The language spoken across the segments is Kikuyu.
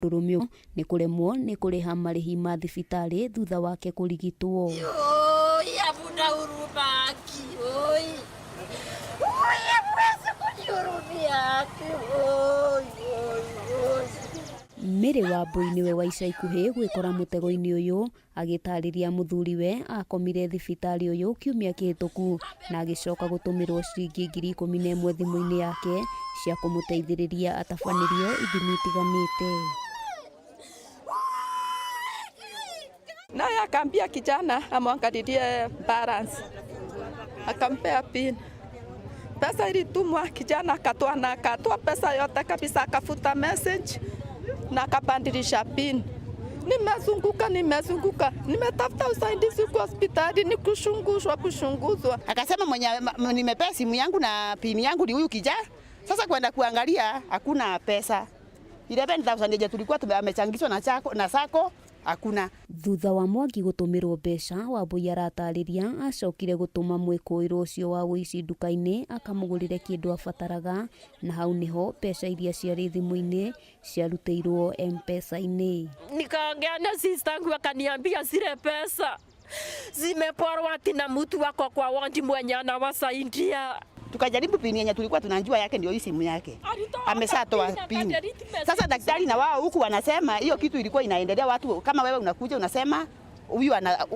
Mũndũrũme ũyũ nĩ kũremwo nĩ kũrĩha marĩhi ma thibitarĩ thutha wake kũrigitwo. Oi, hamuna huruma haki. Oi. Oi, hamwezi kunihurumia haki. Oi, oi, oi. Mary Wambui nĩwe wa ica ikuhĩ gwĩkora mũtego-inĩ ũyũ agĩtarĩria mũthuriwe akomire thibitarĩ ũyũ kiumia kĩhĩtũku na agĩcoka gũtũmĩrwo ciringi 11,000 thimũ-inĩ yake cia kũmũteithĩrĩria atabanĩrio ithimi itiganĩte. Naye akaambia kijana amwangalilie balance, akampea pin. Pesa ilitumwa, kijana akatoa na akatoa pesa yote kabisa, akafuta message na akabadilisha pin. Nimezunguka, nimezunguka, nimetafuta usaidizi kwa hospitali, ni kushungushwa, kushunguzwa. Akasema mwenye nimepea simu yangu na pin yangu ni huyu kijana. Sasa kwenda kuangalia hakuna pesa. 11,000 yenye tulikuwa amechangishwa na chako na sako hakuna. Thutha wa Mwangi gũtũmĩrwo mbeca, Wambui aratarĩria acokire gũtũma mwĩkũĩrwo ũcio wa ũici nduka-inĩ akamũgũrĩre kĩndũ abataraga na hau nĩho mbeca iria ciarĩ thimũ-inĩ ciarutĩirwo M-Pesa-inĩ. Nikaongea na sister yangu akaniambia zile pesa zimeporwa ati na mtu wako kwa wodi mwenye anawasaidia. Tukajaribu pin yenye tulikuwa tunajua yake ndio hii simu yake. Alitoa Ameshatoa pin, pin. akadelete message. Sasa daktari na wao huku wanasema hiyo kitu ilikuwa inaendelea, watu kama wewe unakuja unasema huyu ana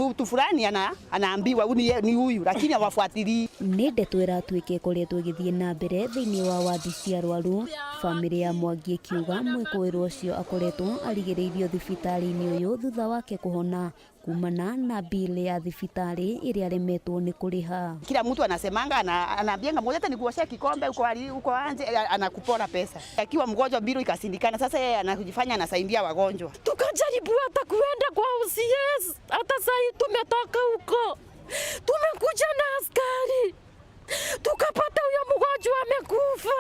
mtu fulani anaambiwa huyu ni huyu, lakini hawafuatilii. Nĩ ndeto ĩratuĩka ĩkoretwo ĩgĩthiĩ na mbere thĩinĩ wa wadi cia arwaru, bamĩrĩ ya Mwangi ĩkiuga mwĩkũĩrwo ũcio akoretwo arigĩrĩirio thibitarĩ-inĩ ũyũ thutha wake kũhona kumana na bill ya thibitarĩ ĩrĩa aremetwo nĩ kũrĩha. Kila mtu anasemanga anaambianga mmoja hata nikuoshea kikombe uko hali uko anje, anakupora pesa. Akiwa mgonjwa bill ikasindikana, sasa yeye anajifanya anasaidia wagonjwa. Tukajaribu hata kuenda kwa OCS, hata sahi tumetoka huko, tumekuja na askari tukapata huyo mgonjwa amekufa.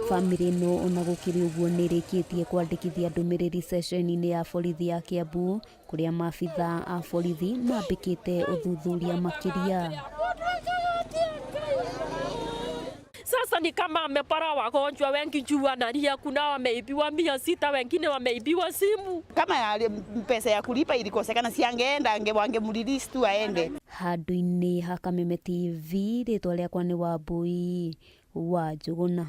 Bamĩrĩ ĩno ona gũkĩrĩ ũguo nĩ ĩrĩkĩtie kwandĩkithia ndũmĩrĩri ceceni-inĩ ya borithi ya Kiambu kũrĩa maabitha a borithi mambĩkĩte ũthuthuria makĩria. Sasa ni kama amepora wagonjwa wengi juu analia, kuna wameibiwa 600, wengine wameibiwa simu. Kama pesa ya kulipa ilikosekana, si angeenda, wangemrelease tu aende. Handũ-inĩ ha Kameme TV, rĩtwa rĩakwa nĩ Wambui wa Njũgũna.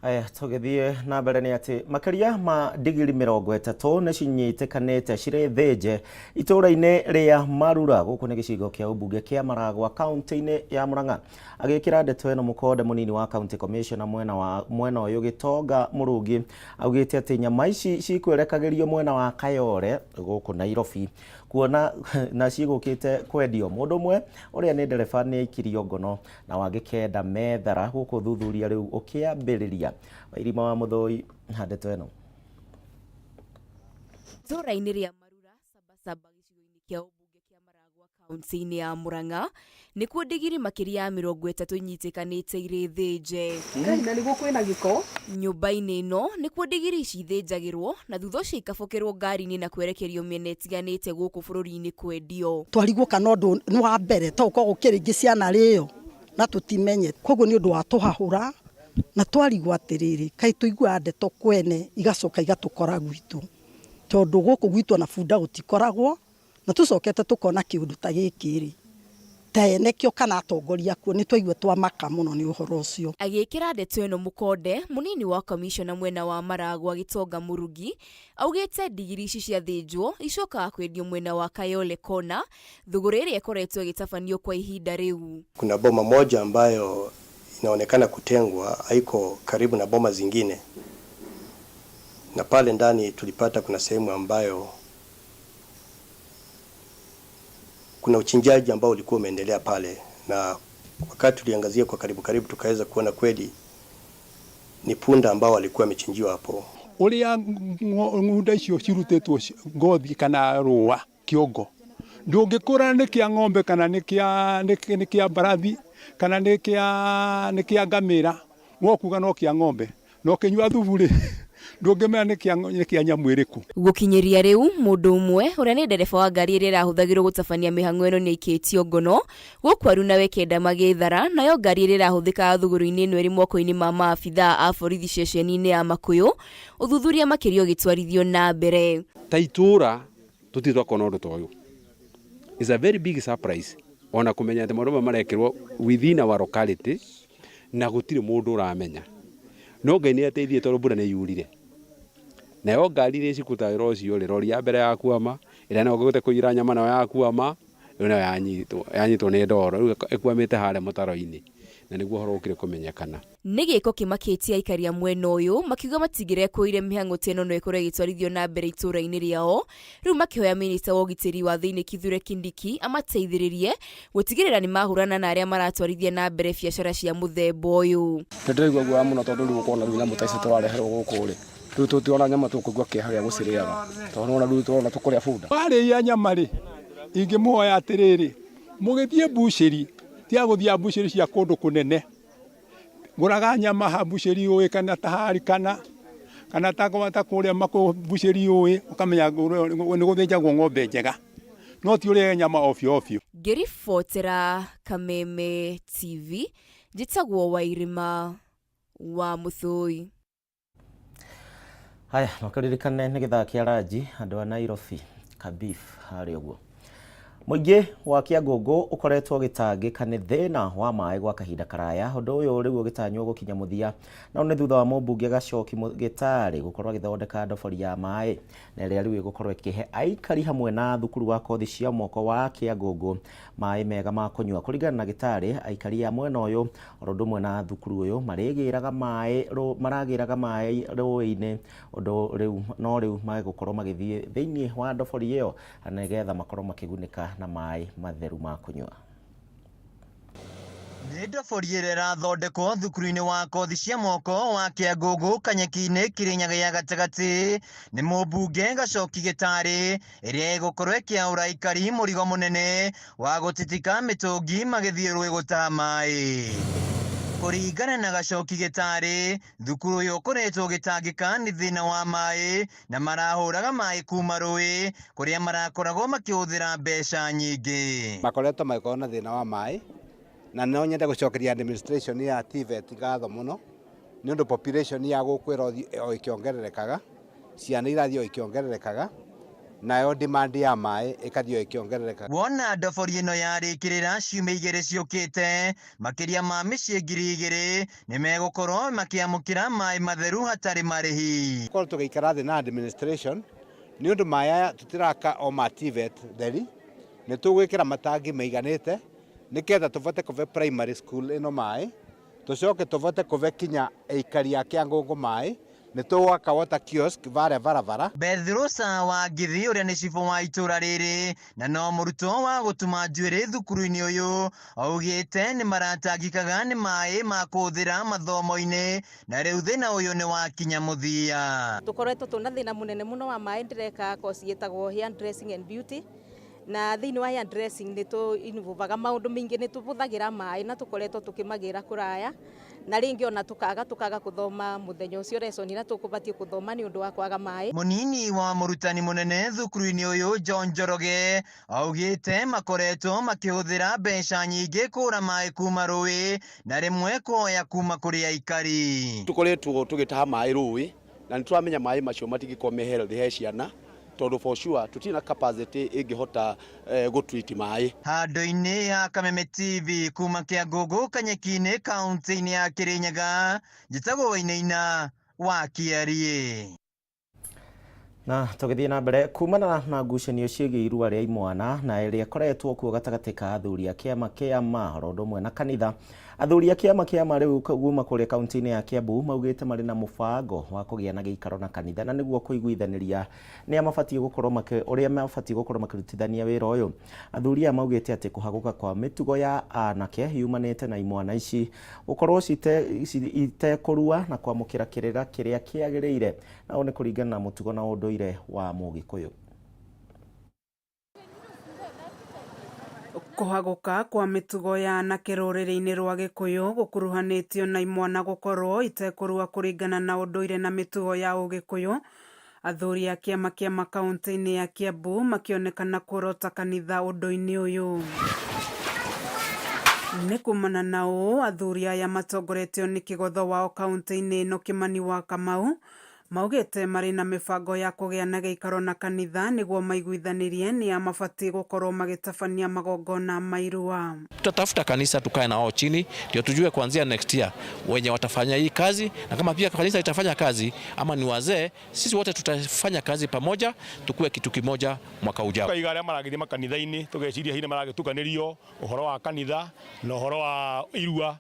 Aya, tũgĩthiĩ na mbere nĩ atĩ makĩria ma ndigiri 30 nĩ cinyitĩkanĩte cirĩ thĩnje itũũra-inĩ rĩa Marura gũkũ nĩ gĩcigo kĩa ũmbunge kĩa Maragwa kaunti-inĩ ya Murang'a. Agĩkĩra ndeto ĩno mũkonde mũnini wa county commissioner mwena ũyũ Gĩtonga Mũrũngi augĩte atĩ nyama ici cikwerekagĩrio mwena wa Kayore gũkũ Nairobi kuona na cigũkĩte kwendio. Mũndũ ũmwe ũrĩa nĩ ndereba nĩ aikirio ngono na wangĩ 9 methara gũkũ thuthuria rĩu ũkĩambĩrĩria. Wairima wa Mũthũi na ndeto ĩno. Itũũra-inĩ rĩa Marura Sabasaba gĩcigo-inĩ kĩa ũmbunge kĩa Maragwa kaunti-inĩ ya Murang'a nĩkuo ndigiri makĩria ya 30 inyitĩkanĩte irĩ thĩnje. Ngai, na nĩguo kwĩna gĩko. Nyũmba-inĩ ĩno nĩkuo ndigiri ici ithĩnjagĩrwo na thutha ũcio ikabokerwo ngari-inĩ na kwerekerio mĩena ĩtiganĩte gũkũ bũrũri-inĩ kwendio. Twarigwo kana ũndũ nĩ wa mbere to gũkorwo gũkĩrĩ ingĩ cianarĩo na tũtimenye, koguo nĩ ũndũ wa tũhahũra na twarigwo atĩrĩrĩ, kaĩ tũiguaga ndeto kwene igacoka igatũkora gwitũ, tondũ gũkũ gwitũ ona bunda gũtikoragwo na tũcokete tũkona kĩũndũ ta gĩkĩ rĩ, ta ene kĩo kana atongoria kuo nĩ twaigua twamaka mũno nĩ ũhoro ũcio. Agĩkĩra ndeto ĩno mũkonde, mũnini wa commissioner mwena wa Maragwa Gĩtonga Mũrugi augĩte ndigiri ici ciathĩnjwo icokaga kwendio mwena wa Kayole Corner, thũgũrĩ ĩrĩa ĩkoretwo ĩgĩtabanio kwa ihinda rĩu. Kuna boma moja ambayo inaonekana kutengwa, haiko karibu na boma zingine, na pale ndani tulipata kuna sehemu ambayo kuna uchinjaji ambao ulikuwa umeendelea pale, na wakati tuliangazia kwa karibu karibu tukaweza kuona kweli ni punda ambao walikuwa wamechinjiwa hapo. Uria ng'unda icio cirutetwo ngothi kana rũa kĩongo ndũngĩkũrana nĩ kĩa ng'ombe kana nĩ kĩa mbarathi kana nĩ kĩa ngamĩra, wokuga no kĩa ng'ombe na ũkĩnyua thubu rĩ Ndũngĩmenya nĩ kĩa nĩ kĩa nyamũ ĩrĩkũ. Gũkinyĩria rĩu, mũndũ ũmwe, ũrĩa nĩ ndereba wa ngari ĩrĩa ĩrahũthagĩrwo gũtabania mĩhang'o ĩno nĩaikĩtio ngono, gũkũ arunawe kenda magĩthara, nayo ngari ĩrĩa ĩrahũthĩkaga thũgũrĩ-inĩ ĩno ĩrĩ moko-inĩ ma maabithaa a borithi ceceni-inĩ ya Makũyũ, ũthuthuria makĩria ũgĩtwarithio na mbere. Ta itũũra tũtirĩ twakona ũndũ ta ũyũ. It's a very big surprise ona kũmenya atĩ maũndũ maya marekĩrwo within our locality na gũtirĩ mũndũ ũramenya. No Ngai nĩ ateithie tondũ mbura nĩ yurire. Nayo ngari iria cikũruta wĩra ũcio rĩ, rori ya mbere yakwama, ĩrĩa nayo ĩgũte kũiyĩra nyama nayo yakwama, rĩu nayo yanyitwo, yanyitwo nĩ ndoro, rĩu ĩkwamĩte harĩa mũtaro-inĩ, na nĩguo ũhoro ũkire kũmenyekana. Nĩ gĩĩko kĩmakĩtie aikari a mwena ũyũ makiuga matingĩrekũire mĩhang'o ta ĩno no ĩkorwo ĩgĩtwarithio na mbere itũũra-inĩ rĩao, rĩu makĩhoya mĩnĩsta wa ũgitĩri wa thĩinĩ Kithure Kindiki amateithĩrĩrie gũtigĩrĩra nĩ mahũrana na arĩa maratwarithia na mbere biacara cia mũthemba ũyũ. Nĩ ndĩraigua guoya mũno tondũ rĩu ũkona rĩu nyamũ ta ici tũrareherwo gũkũ rĩ, rĩu tũtirona nyama tũkũigua kĩeha gĩa gũcirĩaga tondũ nĩwona rĩu tũrona tũkũrĩa bunda. Warĩia nyama rĩ, ingĩmũhoya atĩrĩrĩ, mũgĩthiĩ mbucĩri, tiga gũthiaga mbucĩri cia kũndũ kũnene. Gũraga nyama ha mbucĩri ũĩ kana ta hari kana kana ta ta kũrĩa makũ mbucĩri ũĩ ũkamenya nĩ gũthĩnjagwo ng'ombe njega no ti ũrĩage nyama ovyo ovyo. Ngĩribotera Kameme TV, njĩtagwo Wairĩma wa Mũthũi. Haya, no kĩririkane nĩ gĩthaa kĩa ranji andũ a Nairobi kabif harĩa ũguo. Mũingĩ wa Kĩangũngũ ũkoretwo ũgĩtangĩka nĩ thĩna wa maĩ gwa kahinda karaya, ũndũ ũyũ rĩu ũgĩtanywo gũkinya mũthia, na nĩ thutha wa mũmbunge Gacoki Gĩtarĩ gũkorwo agĩthondeka ndobori ya maĩ na ĩrĩa rĩu ĩgũkorwo ĩkĩhe aikari hamwe na thukuru wa kothi cia moko wa Kĩangũngũ maĩ mega ma kũnyua. Kũringana na Gĩtarĩ, aikari a mwena ũyũ oro ũndũ ũmwe na thukuru ũyũ marĩgĩraga maĩ maragĩraga maĩ rũĩ-inĩ ũndũ rĩu no rĩu magũkorwo magĩthiĩ thĩinĩ wa ndobori ĩyo nĩgetha makorwo makĩgunĩka na maĩ matheru ma kũnyua. Nĩ ndobori ĩrĩa ĩrathondekwo thukuru-inĩ wa kothi cia moko wa Kĩangũngũ Kanyeki-inĩ Kĩrĩnyaga ya gatagatĩ nĩ mũmbunge Gacoki Gĩtarĩ ĩrĩa ĩgũkorwo ĩkĩaũra aikari mũrigo mũnene wa gũtitika mĩtũngi magĩthiĩ rũĩ gũtaha maĩ. Kũringana na Gacoki Gĩtarĩ, thukuru ũyũ ũkoretwo ũgĩtangĩka nĩ thĩna wa maĩ na marahũraga maĩ kuma rũĩ kũrĩa marakoragwo makĩhũthĩra mbeca nyingĩ. Makoretwo magĩkorwo na thĩna wa maĩ na no nyende gũcokeria administration ya TVET ngatho mũno nĩ ũndũ population ya gũkũ ĩrothiĩ o ĩkĩongererekaga, ciana irathiĩ o ikĩongererekaga, nayo demand ya maĩ ĩkathiĩ o ĩkĩongererekaga. Wona ndobori ĩno yarĩkĩrĩra ciumia igĩrĩ ciũkĩte, makĩria ma mĩciĩ 2000 nĩ megũkorwo makĩamũkĩra maĩ matheru hatarĩ marĩhi. Korwo tũgĩikara thĩ na administration nĩ ũndũ maĩ aya tũtiraka o ma TVET theri, nĩ tũgwĩkĩra matangi maiganĩte nĩgetha tũbote kũbe primary school ĩno maĩ, tũcoke tũbote kũbe kinya aikari a Kĩangũngũ maĩ, nĩ tũgwaka water kiosk varĩa barabara. Beth Rosa wa Ngithi ũrĩa nĩ cibũ wa itũra rĩrĩ na no mũrutwo wa gũtuma njuĩrĩ thukuru-inĩ ũyũ augĩte nĩ maratangĩkaga nĩ maĩ ma kũhũthĩra mathomo-inĩ na rĩu thĩna ũyũ nĩ wakinya mũthia. Tũkoretwo twĩna thĩna mũnene mũno wa maĩ, ndĩreka course ĩtagwo hair dressing and beauty na thĩinĩ wa hair dressing nĩ tũ involvaga maũndũ maingĩ, nĩ tũhũthagĩra maĩ na tũkoretwo tũkĩmagĩra kũraya na rĩngĩ ona tũkaga kũthoma mũthenya ũcio lesson ĩrĩa tũkũbatiĩ kũthoma nĩ ũndũ wa kwaga maĩ. Mũnini wa mũrutani mũnene thukuru-inĩ ũyũ John Njoroge augĩte makoretwo makĩhũthĩra mbeca nyingĩ kũgũra maĩ kuma rũĩ na rĩmwe kũhoya kuma kũrĩ aikari. Tũkoretwo tũgĩtaha maĩ rũĩ na nĩ tũramenya maĩ macio matingĩkorwo me healthy he ciana tondũ for sure tũtirĩ na capacity ĩngĩhota gũtreat maĩ. Handũ-inĩ ha Kameme TV kuma Kĩangũngũ Kanyeki-inĩ kaunti-inĩ ya Kĩrĩnyaga, njĩtagwo Wainaina wa Kĩariĩ. Na tũgĩthiĩ na mbere kumana na ngucanio ciĩgiĩ irua rĩa imwana na ĩrĩa ĩkoretwo kuo gatagatĩ ka athuri a kĩama kĩa ma oro ũndũ ũmwe na kanitha. Athuri a kĩama kĩa ma rĩu kuma kũrĩa kaunti-inĩ ya Kiambu maugĩte marĩ na mũbango wa kũgĩa na gĩikaro na kanitha na nĩguo kũiguithanĩria nĩa mabatiĩ gũkorwo makĩ ũrĩa mabatiĩ gũkorwo makĩrutithania wĩra ũyũ. Athuri aya maugĩte atĩ kũhagũka kwa mĩtugo ya anake yumanĩte na imwana ici gũkorwo itekũrua na kwamũkĩra kĩrĩra kĩrĩa kĩagĩrĩire na ũũ nĩ kũringana na mũtugo na ũndũire wa Mũgĩkũyũ. Kũhagũka kwa mĩtugo ya anake rũrĩrĩ-inĩ rwa Gĩkũyũ gũkuruhanĩtio na imwana gũkorwo itekũrua kũringana na ũndũire na mĩtugo ya Ũgĩkũyũ. Athuri a kĩama kĩa makaũntĩ-inĩ ya Kiambu makĩonekana kuorota kanitha ũndũ-inĩ ũyũ. Nĩ kumana na ũũ athuri aya matongoretio nĩ kĩgotho wao kaũntĩ-inĩ ĩno Kĩmani wa Kamau maugĩte marĩ na mĩbango ya kũgĩa na gĩikaro na kanitha nĩguo maiguithanĩrie nĩa mabatiĩ gũkorwo magĩtabania magongona ma irua. Tutatafuta kanisa tukae na wao chini ndio tujue kuanzia next year wenye watafanya hii kazi, na kama pia kanisa itafanya kazi ama ni wazee, sisi wote tutafanya kazi pamoja, tukue kitu kimoja mwaka ujao. Tukaiga aria maragithie makanitha-inĩ tũgeciria hihi nĩ maragĩtukanĩrio ũhoro wa kanitha na ũhoro wa irua,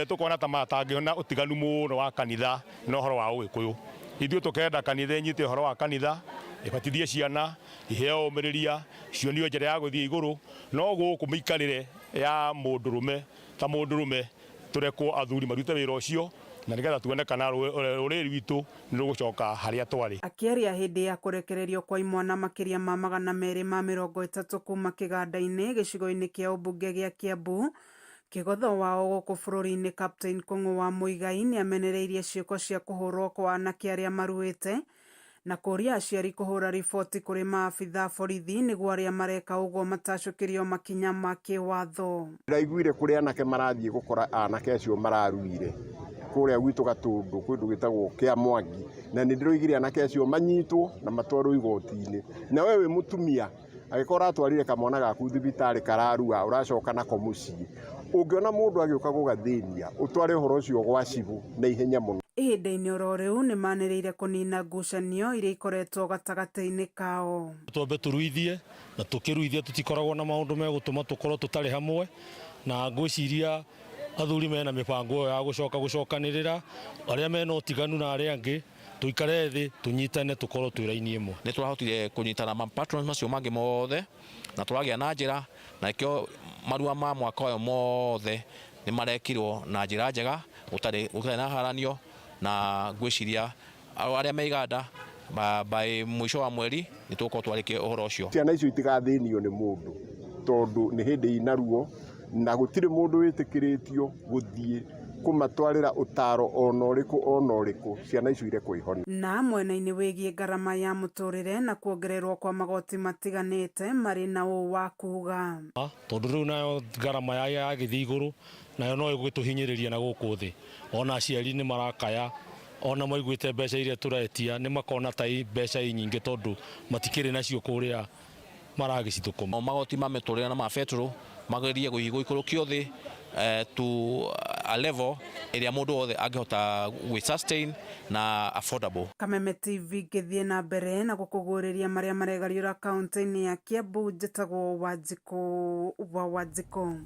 tukona ta matangĩona ũtiganu mũno wa kanitha na ũhoro wa ũgĩkũyũ. Ithuĩ tũkenda kanitha ĩnyite ũhoro wa kanitha, ĩbatithie ciana, iheo ũmĩrĩria, cionio njĩra ya gũthiĩ igũrũ, no gũkũ mĩikarĩre ya mũndũrũme ta mũndũrũme tũrekwo athuri marute wĩra ũcio na nĩgetha tuone kana rũrĩrĩ rwitũ nĩ rũgũcoka harĩa twarĩ. Akĩaria hĩndĩ ya kũrekererio kwa imwana makĩria ma 230 kuma kĩganda-inĩ gĩcigo-inĩ kĩa ũmbunge gĩa Kiambu, kĩgotho wao gũkũ bũrũri-inĩ Captain Kung'u wa Muigai nĩamenereirie ciĩko cia kũhũrwo kwa anake arĩa maruĩte na kũria aciari kũhũra riboti kũrĩ maabitha borithi nĩguo arĩa mareka ũguo matacũkĩrio makinya ma kĩwatho. Ndĩraiguire kũrĩ anake marathiĩ gũkora anake acio mararuire kũrĩa gwitũ Gatũndũ kũndũ gwĩtagwo Kĩa Mwangi, na nĩ ndĩroigire anake acio manyitwo na matwarwo igoti-inĩ. Na we wĩ mũtumia angĩkorwo ũratwarire kamwana gaku thibitarĩ kararua ũracoka nako mũciĩ, ũngĩona mũndũ agĩũka gũgathĩnia ũtware ũhoro ũcio gwa cibũ na ihenya mũno. Ihinda-inĩ oro rĩu nĩmanĩrĩire kũnina ngucanio iria ikoretwo gatagatĩ-inĩ kao. Twambe tũruithie na tũkĩruithia tũtikoragwo na maũndũ megũtũma tũkorwo tũtarĩ hamwe, na ngwĩciria athuri mena mĩbango ĩyo ya gũcoka gũcokanĩrĩra arĩa mena ũtiganu na arĩa angĩ, tũikare thĩ tũnyitane tũkorwo twĩ raini ĩmwe. Nĩ tũrahotire kũnyitana ma patrons macio mangĩ mothe na tũragĩa na njĩra, na nĩkĩo marua ma mwaka ũyũ mothe nĩ marekirwo na njĩra njega, gũtarĩ na haranio, na ngwĩciria arĩa me iganda by mũico wa mweri nĩ tũgũkorwo twarĩkia ũhoro ũcio. Ciana icio itigathĩnio nĩ mũndũ tondũ nĩ hĩndĩ ina ruo na gũtirĩ mũndũ wĩtĩkĩrĩtio gũthiĩ kũmatwarĩra ũtaro ona ũrĩkũ ona ũrĩkũ, ciana icio irekwo ihone. Na mwena-inĩ wĩgiĩ ngarama ya mũtũrĩre na kuongererwo kwa magoti matiganĩte marĩ na ũũ wa kuga. Tondũ rĩu nayo ngarama yagĩthiĩ igũrũ nayo no ĩgũtũhinyĩrĩria na gũkũ thĩ, ona aciari nĩ marakaya ona maiguĩte mbeca iria tũretia nĩ makona ta mbeca i nyingĩ tondũ matikĩrĩ nacio kũrĩa maragĩcithũkũma. Magoti ma mĩtũrĩre na ma betũrũ magerie gũikũrũkio thĩ to a level ĩrĩa mũndũ wothe angĩhota gwĩ sustain na affordable. Kameme TV ngĩthiĩ na mbere na gũkũguũrĩria marĩa maregariũra kaũntĩ-inĩ ya Kiambu, njĩtagwo Wanjikũ wa Wanjikũ.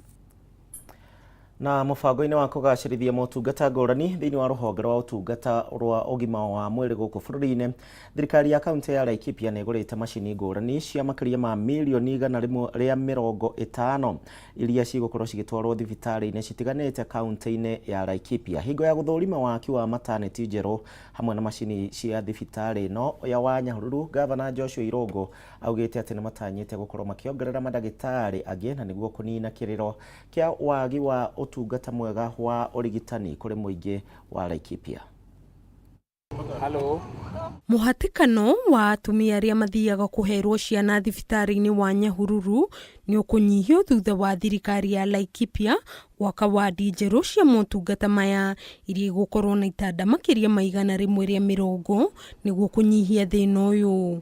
Na mũbango-inĩ wa kũgacĩrithia motungata ngũrani thĩinĩ wa rũhonge rwa ũtungata rwa ũgima wa mwĩrĩ gũkũ bũrũri-inĩ, thirikari ya kaũntĩ ya Laikipia nĩ ĩgũrĩte macini ngũrani cia makĩria ma mirioni 150 iria cigũkorwo cigĩtwarwo thibitarĩ-inĩ citiganĩte kaũntĩ-inĩ ya Laikipia. Hingo ya gũthũrima waki wa mataneti njerũ hamwe na macini cia thibitarĩ ĩno ya wa Nyahururu, Gavana Joshua Irũngũ augĩte atĩ nĩ matanyĩte gũkorwo makĩongerera mandagĩtarĩ angĩ na nĩguo kũnina kĩrĩro kĩa wagi wa ũtungata mwega wa ũrigitani kũrĩ mũingĩ wa Laikipia. Hello. Mũhatĩkano wa atumia arĩa mathiaga kũherwo ciana thibitarĩ-inĩ wa Nyahururu nĩ ũkũnyihio thutha wa thirikari ya Laikipia gwaka wadi njerũ cia motungata maya iria igũkorwo na itanda makĩria ma 120 nĩguo kũnyihia thĩna ũyũ.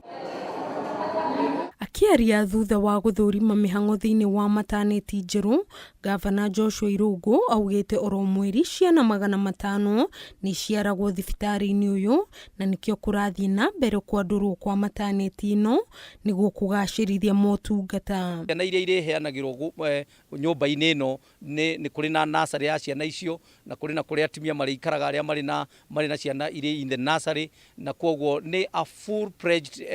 Akĩaria thutha wa gũthũrima mĩhang'o thĩinĩ wa mataneti njerũ, Gavana Joshua Irũngũ augĩte oro mweri ciana 500 nĩ iciaragwo thibitarĩ-inĩ ũyũ na nĩkĩo kũrathiĩ na mbere kwandũrwo kwa mataneti ĩno nĩguo kũgacĩrithia motungata. Ciana iria irĩheanagĩrwo nyũmba-inĩ ĩno nĩ kũrĩ na nursery ya ciana icio, na kũrĩ na kũrĩa atumia marĩikaraga arĩa marĩ na ciana irĩ in the nursery, na kwoguo nĩ a full fledged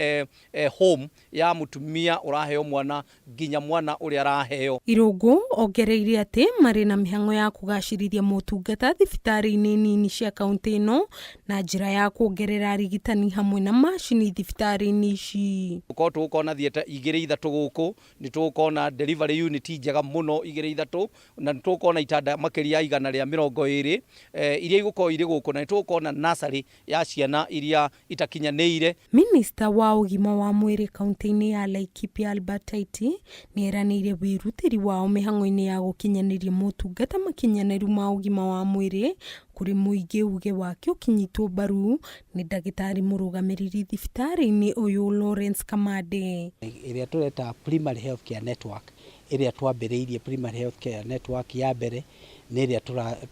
home ya mũtumia. Mũtumia ũraheo mwana nginya mwana ũrĩa araheo. Irũngũ ongereire atĩ marĩ na mĩhang'o ya kũgacĩrithia motungata thibitarĩ-inĩ nini cia kauntĩ ĩno na njĩra ya kuongerera arigitani hamwe na macini thibitarĩ-inĩ ici. Tũkorwo tũgũkorwo na theatre igĩrĩ ithatũ gũkũ, nĩ tũgũkorwo na delivery unit njega mũno igĩrĩ ithatũ, na nĩ tũgũkorwo na itanda makĩria ya 120 iria igũkorwo irĩ gũkũ, na nĩ tũgũkorwo na nursery ya ciana iria itakinyanĩire. Minista wa ũgima wa mwĩrĩ kauntĩ-inĩ ya Laikipia Albert Taiti nĩ eranĩire wĩrutĩri wao mĩhang'o-inĩ ya gũkinyanĩria motungata makinyanĩru ma ũgima wa mwĩrĩ kũrĩ mũingĩ uge wake ũkĩnyitwo mbaru nĩ ndagĩtarĩ mũrũgamĩrĩri thibitarĩ-inĩ ũyũ Lawrence Kamande. Ĩrĩa tũreta Primary Health Care Network, ĩrĩa twambĩrĩirie Primary Health Care Network ya mbere nĩ ĩrĩa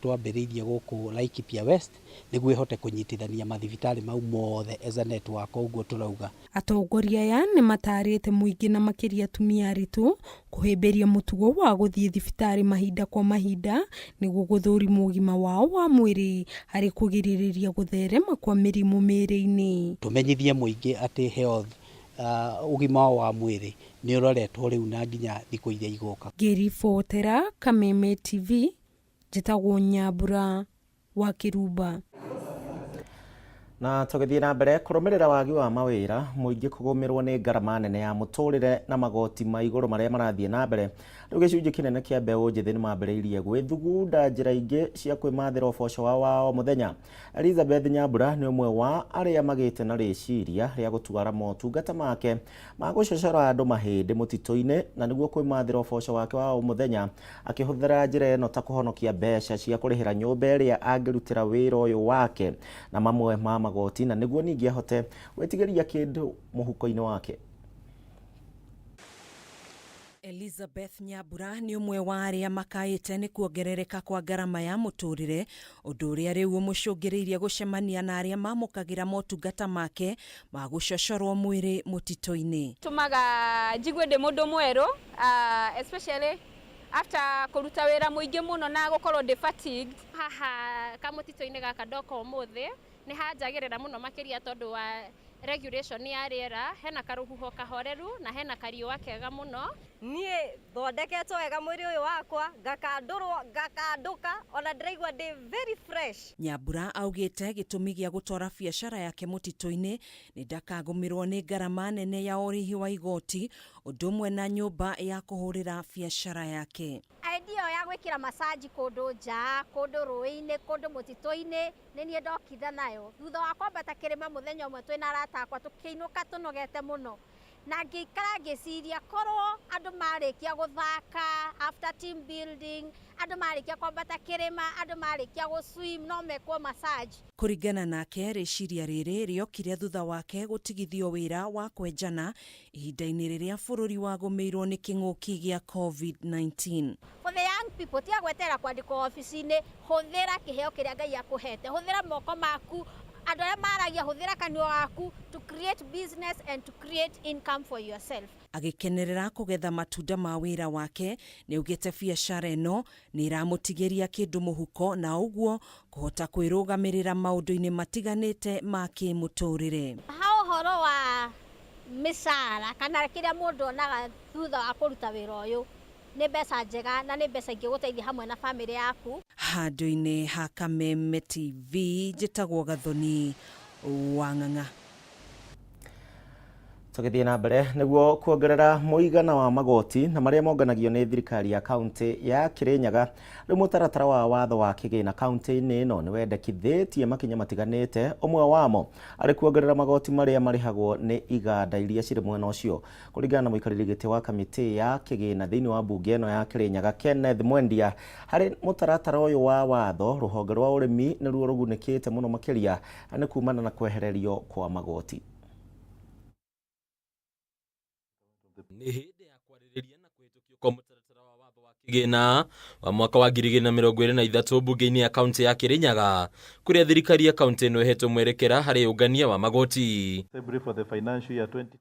twambĩrĩirie gũkũ Laikipia West nĩguo ĩhote kũnyitithania mathibitarĩ mau mothe as a network ũguo tũrauga. Atongoria aya nĩ matarĩte mũingĩ na makĩria atumia aritũ kũhĩmbĩria mũtugo wa gũthiĩ thibitarĩ mahinda kwa mahinda nĩguo gũthũrimwo ũgima wao wa mwĩrĩ harĩ kũgirĩrĩria gũtherema kwa mĩrimũ mĩĩrĩ-inĩ. Tũmenyithie mũingĩ atĩ health, ũgima wao wa mwĩrĩ nĩ ũroretwo rĩu na nginya thikũ iria igũka. Ngĩribotera Kameme TV, njĩtagwo Nyambura wa Kĩrumba. Na tũgĩthiĩ na mbere kũrũmĩrĩra wagi wa mawĩra, mũingĩ kũgũmĩrwo nĩ ngarama nene ya mũtũrĩre na magoti ma igũrũ marĩa marathiĩ na mbere. Rĩu gĩcunjĩ kĩnene kĩa mbeũ njĩthĩ nĩ mambĩrĩirie gwĩthugunda njĩra ingĩ cia kwĩmathĩra ũboco wao wa o mũthenya. Elizabeth Nyambura nĩ ũmwe wa arĩa magĩte na rĩciria rĩa gũtwara motungata make ma gũcocora andũ mahĩndĩ mũtitũ-inĩ na nĩguo kwĩmathĩra ũboco wake wa o mũthenya akĩhũthĩra njĩra ĩno ta kũhonokia mbeca cia kũrĩhĩra nyũmba ĩrĩa angĩrutĩra wĩra ũyũ wake na mamwe ma magoti na nĩguo ningĩ ahote gwĩtigĩria kĩndũ mũhuko-inĩ wake. Elizabeth Nyambura nĩ ũmwe wa arĩa makaĩte nĩ kuongerereka kwa ngarama ya mũtũrĩre, ũndũ ũrĩa rĩu ũmũcũngĩrĩirie gũcemania na arĩa mamũkagĩra motungata make ma gũcocorwo mwĩrĩ mũtitũ-inĩ. Tũmaga njigue ndĩ mũndũ mwerũ, especially after kũruta wĩra mũingĩ mũno na gũkorwo ndĩ fatigued. Haha kamũtitũ-inĩ gaka ndoka ũmũthĩ nĩ hanjagĩrĩra mũno makĩria tondũ wa regulation ya rĩera, hena karũhuho kahoreru na hena kariũa kega mũno. Niĩ thondeketwo wega mwĩrĩ ũyũ wakwa, ngakandũrwo, ngakandũka, ona ndĩraigua ndĩ very fresh. Nyambura augĩte gĩtũmi gĩa gũtwara biacara yake mũtitũ-inĩ nĩ ndakagũmĩrwo nĩ ngarama nene ya ũrĩhi wa igoti, ũndũ ũmwe na nyũmba ya kũhũrĩra biacara yake. Idea ya gwĩkĩra massage kũndũ nja, kũndũ rũĩ-inĩ, kũndũ mũtitũ-inĩ, nĩ niĩ ndokire nayo. Thutha wa kwambata kĩrĩma mũthenya ũmwe twĩna arata akwa tũkĩinũka tũnogete mũno. Na ngĩikara ngĩciria korwo andũ marĩkia gũthaka after team building, andũ marĩkia kwambata kĩrĩma, andũ marĩkia gũ swim no mekwo massage. Kũringana nake, rĩciria rĩrĩ rĩokire thutha wake gũtigithio wĩra wa kwenjana ihinda-inĩ rĩrĩa bũrũri wagũmĩirwo nĩ kĩng'ũki gĩa COVID-19. For the young people, tiga gweterera kwandĩkwo obici-inĩ, hũthĩra kĩheo kĩrĩa Ngai akũhete, hũthĩra moko maku, andũ arĩa maragia hũthĩra kanua gaku to create business and to create income for yourself. Agĩkenerera kũgetha matunda ma wĩra wake, nĩaugĩte biacara ĩno nĩ ĩramũtigĩria kĩndũ mũhuko na ũguo kũhota kwĩrũgamĩrĩra maũndũ-inĩ matiganĩte ma kĩmũtũrĩre. Ha ũhoro wa mĩcara kana kĩrĩa mũndũ onaga thutha wa kũruta wĩra ũyũ, nĩ mbeca njega na nĩ mbeca ingĩgũteithia hamwe na bamĩrĩ yaku. Handũ-inĩ ha Kameme TV njĩtagwo Gathoni wa Ng'ang'a. Tũgĩthiĩ na mbere nĩguo kuongerera mũigana wa magoti na marĩa monganagio nĩ thirikari ya kaunti ya Kirinyaga, rĩu mũtaratara wa watho wa kĩgĩna kaunti-inĩ ĩno nĩ wendekithĩtie makinya matiganĩte, ũmwe wamo arĩ kuongerera magoti marĩa marĩhagwo nĩ iganda iria cirĩ mwena ũcio. Kũringana na mũikarĩri gĩtĩ wa kamĩtĩ ya kĩgĩna thĩinĩ wa mbunge ĩno ya Kirinyaga Kenneth Mwendia, harĩ mũtaratara ũyũ wa watho rũhonge rwa ũrĩmi nĩruo rũgunĩkĩte mũno makĩria nĩ kumana na kwehererio kwa magoti. Nĩ hĩndĩ ya kwarĩrĩria na kũhĩtũkio kwa mũtaratara wa watho wa kĩgĩna wa mwaka wa 2023 mbunge-inĩ ya kaunti ya Kirinyaga, kũrĩa thirikari ya kaunti ĩno ĩhetwo mwerekera harĩ ũngania wa magoti.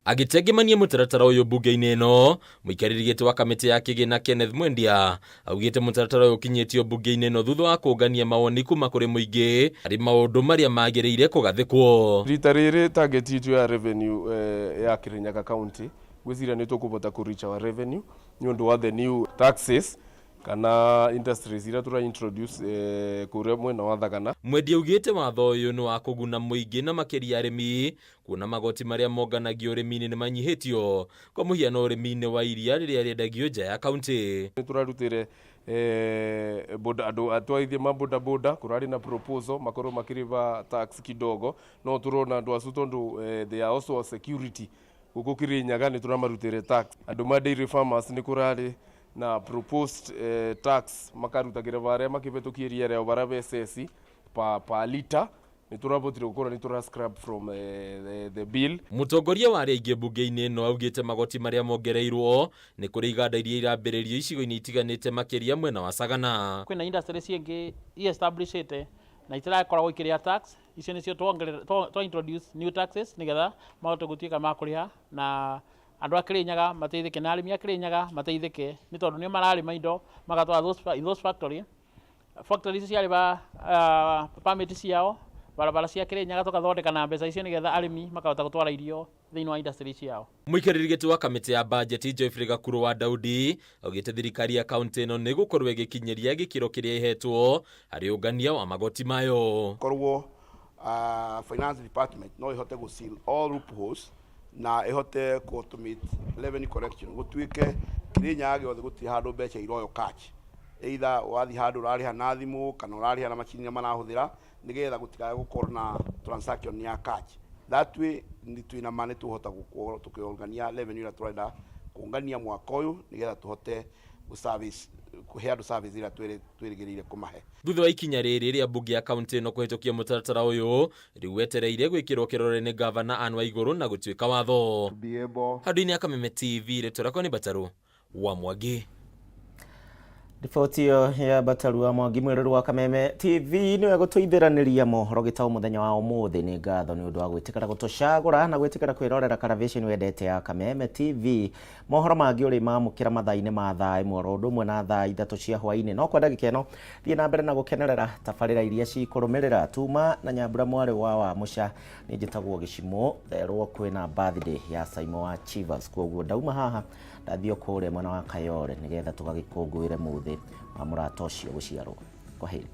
Agĩtengemania mũtaratara ũyũ mbunge-inĩ ĩno, mũikarĩri gĩtĩ wa kamĩtĩ ya kĩgĩna Kenneth Mwendia augĩte mũtaratara ũyũ ũkinyĩtio mbunge-inĩ ĩno thutha wa kũngania mawoni kuma kũrĩ mũingĩ harĩ maũndũ marĩa magĩrĩire kũgathĩkwo. Rita rĩrĩ target itũ ya revenue ya Kirinyaga County Ngwĩciria nĩ tũkũbota kũ reach our revenue nĩ ũndũ wa the new taxes kana industries iria tũra introduce eh, kũrĩa mwena wa Thagana. Mwendia augĩte watho ũyũ nĩ wa kũguna mũingĩ na makĩria arĩmi kuona magoti marĩa monganagio ũrĩmi-inĩ nĩ manyihĩtio kwa mũhiano ũrĩmi-inĩ wa iria rĩrĩa rĩendagio nja ya kaunti. Nĩ tũrarutĩre eh, boda andũ atwarithia ma boda boda kũrarĩ na proposal makorwo makĩrĩba tax kidogo no tũrona andũ acu tondũ eh, they are also a security gũkũ Kirinyaga nĩ tũramarutĩre tax andũ ma dairy farmers nĩ kũrarĩ na proposed eh, tax makarutagĩra barĩa makĩbĩtũkia iria rĩao bara bececi pa, pa lita nĩ tũrabotire gũkorwo nĩ tũra scrap from eh, the, the bill. Mũtongoria wa arĩa aingĩ mbunge-inĩ ĩno augĩte magoti marĩa mongereirwo nĩ kũrĩ iganda iria irambĩrĩrio icigo-inĩ itiganĩte makĩria mwena wa Sagana. Kwĩna industry cingĩ i-establishĩte na itirakoragwo ikĩrĩha tax, icio nĩcio twa introduce new taxes nĩgetha mahote gũtuĩka ma kũrĩha na andũ a Kĩrĩnyaga mateithĩke na arĩmi a Kĩrĩnyaga mateithĩke nĩ tondũ nĩo mararĩma indo magatwara those, in those factory factory icio ciarĩha uh, permit ciao barabara cia Kĩrĩnyaga tũgathondeka na mbeca icio nĩgetha arĩmi makahota gũtwara irio thĩinĩ wa industry ciao. Mũikarĩri gĩtĩ wa kamĩtĩ ya bajeti Geoffrey Gakuru wa Daudi augĩte thirikari ya kaunti ĩno nĩ ĩgũkorwo ĩgĩkinyĩria gĩkĩro kĩrĩa ĩhetwo harĩ ũngania wa magoti mayo. Korwo uh, finance department no ihote gũ seal all loopholes na ihote ku automate revenue collection gutuike Kirinyaga giothe gutiri handu mbeca iroyo cash either wathi handu urariha na thimu kana urariha na macini iria marahuthira nigetha gutikae gukorwo na transaction ya cash. That way ni twina ma nituhota gukorwo tukiongania revenue ira turenda kungania mwaka uyu nigetha tuhote gu service kuhe andu service ira twirigirire kumahe. Thutha wa ikinya rĩrĩ rĩa mbunge ya kaunti ĩno kũhĩtũkia mũtaratara ũyũ, rĩu wetereire gwĩkĩrwo kĩrore nĩ ngavana Anne Waigũrũ na gũtuĩka watho. Handũ-inĩ ya Kameme TV, rĩtwa rĩakwa nĩ Mbatarũ wa Mwangi. Riboti ĩyo ya Bataru wa Mwangi mwĩrori wa Kameme TV nĩwe gũtũithĩranĩria mohoro gĩtaũ mũthenya wa ũmũthĩ. Nĩ ngatho nĩ ũndũ wa gwĩtĩkĩra gũtũcagũra na gwĩtĩkĩra kwĩrorera karavĩceni wendete ya Kameme TV. Mohoro mangĩ ũrĩ mamũkĩra mathaa-inĩ ma thaa ĩmwe oro ũndũ ũmwe na thaa ithatũ cia hwaĩ-inĩ. No kwa ndagĩka ĩno thiĩ na mbere na gũkenerera tabarĩra iria cikũrũmĩrĩra. Tuma na Nyambura mwarĩ wa Wamũca, niĩ njĩtagwo Gĩcimũ, therwo kwĩna birthday ya Saimo wa Chivas, kwoguo ndauma haha ndathiĩ o kũrĩa mwena wa Kayole nĩgetha tũgagĩkũngũĩre mũthĩ wa mũrata ũcio gũciarwo. Kwaheri.